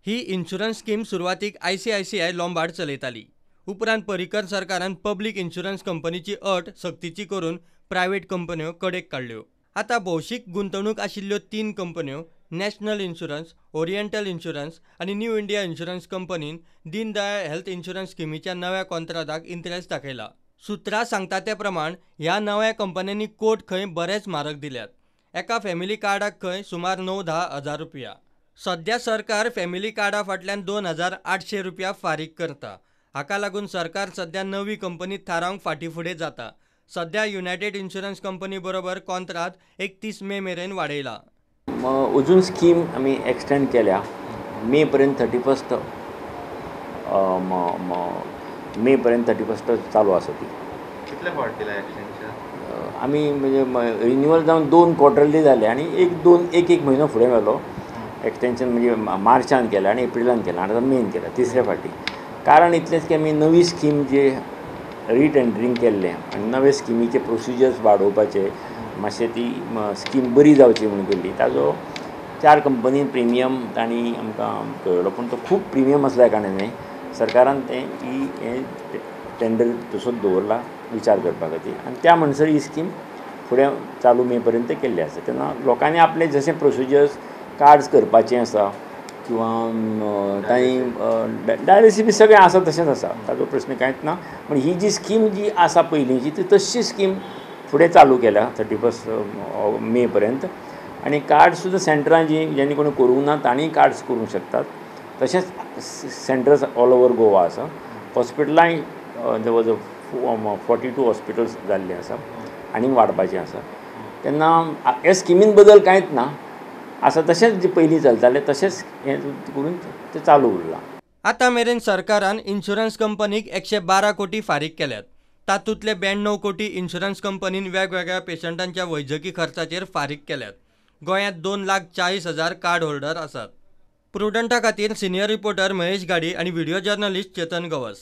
ही insurance scheme सुरवातीक ICICI Lombard चलयताली. उपरांत पर्रीकर सरकारान पब्लीक इन्शुरन्स कंपनीची अट सक्तीची करून प्रायव्हेट कंपन्यो कडेक काडल्यो. आतां भौशीक गुंतवणूक आशिल्ल्यो 3 कंपन्यो नॅशनल इन्शुरन्स, ओरिएंटल इन्शुरन्स आनी न्यू इंडिया इन्शुरन्स कंपनीन दीनदयाळ हेल्थ इन्शुरन्स स्किमीच्या नव्या कॉन्त्रादाक इंट्रेस्ट दाखयला. सुत्रां सांगता ते प्रमाण ह्या नव्या कंपन्यांनी कोट खंय बरेच म्हारग दिल्यात. एका फॅमिली कार्डाक खंय सुमार 9-10 हजार रुपया. सध्या सरकार फॅमिली कार्डा फाटल्यान 2800 रुपया फारीक करता. हाका लागून सरकार सध्या नवी कंपनी थारावंक फाटीं फुडें जाता. सध्या युनायटेड इन्शुरन्स कंपनी बरोबर कॉन्त्राद 31 मे मेरेन वाडयला. अजून स्कीम आमी एक्सटेंड केल्या मे पर्यंत 31 मे पर्यंत 31 चालू आसा ती. कितले फावट दिला एक्सटेंशन? आमी म्हणजे रिन्युअल जावन 2 क्वॉर्टरली जाले आनी एक एक म्हयनो फुडें व्हेलो. एक्सटेंशन म्हणजे मार्चान केलें आनी एप्रिलान केलें आनी आतां मेन केलें तिसऱ्या फावटी. कारण इतलेंच की आमी नवी स्कीम जे रिटेंडरींग केल्लें आनी नवे स्किमीचे प्रोसिजर्स वाडोवपाचे मातशें ती स्कीम बरी जावची म्हणून केल्ली. ताजो 4 कंपनीन प्रिमियम तांणी आमकां कळयलो, पूण तो खूब प्रिमियम आसल्या कारणान न्ही सरकारान तें ही हें टेंडर तसोच दवरला विचार करपा खातीर आनी त्या म्हणसर ही स्कीम फुडें चालू मे पर्यंत केल्ली आसा. तेन्ना लोकांनी आपले जशे प्रोसिजर्स कार्ड्स करपाचें आसा किंवां तांणी डायलिसीस बी सगळें आसा तशेंच आसा, ताजो प्रश्न कांयच ना. पूण ही जी स्कीम जी आसा पयलींची ती तशी स्कीम फुडें चालू केल्या 31 मे पर्यंत. आनी कार्ड सुद्दां सेंटरां जीं ज्यांनी कोणी करूंक ना तांणी कार्ड्स करूंक शकतात. तशेंच सेंटर्स ऑल ओवर गोवा आसा. हॉस्पिटलांय जवळ जवळ 42 हॉस्पिटल्स जाल्लीं आसा आनी वाडपाचें आसा. तेन्ना हे स्किमीन बदल कांयच ना, आसा तशेंच जे पयलीं चलतालें तशेंच हें करून तें चालू उरलां. आतां मेरेन सरकारान इन्शुरन्स कंपनीक 112 कोटी फारीक केल्यात. तातूंतले 92 कोटी इन्शुरन्स कंपनीन वेगवेगळ्या पेशंटांच्या वैजकी खर्चाचेर फारीक केल्यात. गोंयांत 2,40,000 कार्ड होल्डर आसात. प्रुडंटा खातीर सिनियर रिपोर्टर महेश गाडी आनी व्हिडिओ जर्नलिस्ट चेतन गवस.